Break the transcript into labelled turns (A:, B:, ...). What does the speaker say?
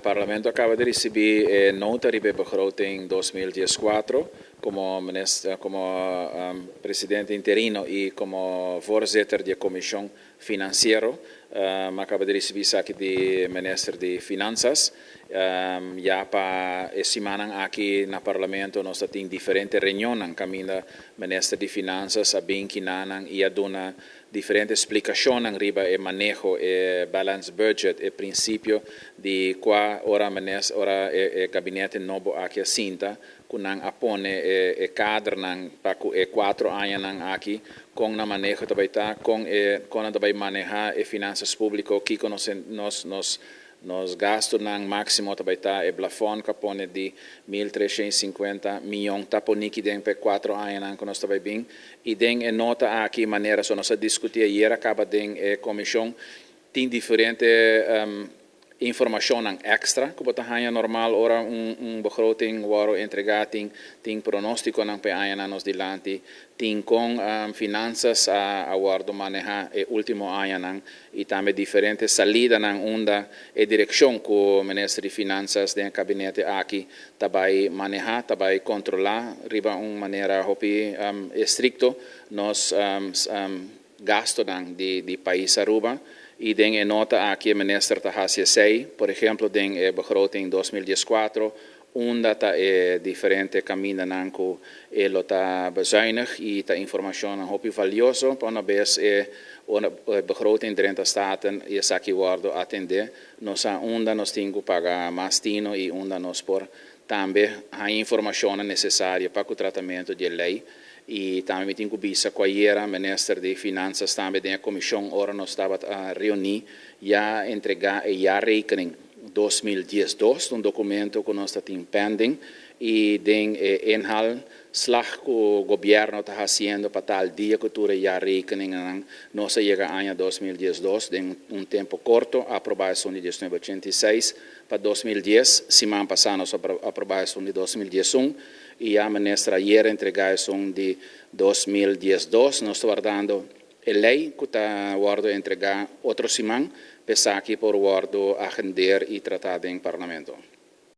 A: Parlamento a caba di ricibi e nota riba e begroting 2014. Como minister, como presidente interino y como voorzitter di comision financiero, a caba di ricibi esaki di minister di Finanzas. Ya pa e siman aki na Parlamento nos tin diferente reunion caminda minister di Finanzas a bin akinan y a duna diferente explicacion riba e maneho, e balance budget, e principio di cua ora minister, ora e gabinete nobo aki a sinta, cu nan a pone e kadernan pa e 4 añanan aki con e maneho tambe ta con e con tambe maneha e finanzas publico, cu nos gastonan maximo tambe ta e plafond cu a pone di 1.350 miyon ta poni aki den pa 4 añanan cu nos tambe bin. Y den e nota aki, manera so nos a discuti ayera caba den e comision, tin diferente informacion extra cu bo ta haya normal ora un begroting wordo entrega. Tin pronosticonan pa aña nos dilanti, tin con finanzas a wordo maneha e ultimo aña y tambe diferente salidanan unda e direccion cu minister di Finanzas den gabinete aki tambe maneha, tambe controla riba un manera hopi estricto nos gastonan di pais Aruba. Y den e nota aki minister ta haci, por ehempel, den e begroting 2014, unda ta e diferente camindanan cu e lo ta bezuinig, y ta informacion hopi valioso pa un bes e begroting drenta Staten y esaki wordo atende, nos a unda nos tin cu paga mas tino y unda nos por tambe e informacion necesario pa e tratamento di ley. Y tambe mi tin cu bisa cu ayera minister di Finanzas tambe den comision, ora nos tabata a reuni, ya a entrega e jaarrekening 2012, un documento cu nos tin pending y den inhaalslag cu gobierno ta haciendo pa tal dia cu tur jaarrekening nos a yega aña 2012 den un tempo corto, aproba di 1986 pa 2010. Siman pasa nos a aproba di 2011 y e minister ayera a entrega un di 2012. Nos ta wardando e ley cu ta wordo entrega otro siman, pa esaki por wordo agenda y trata den Parlamento.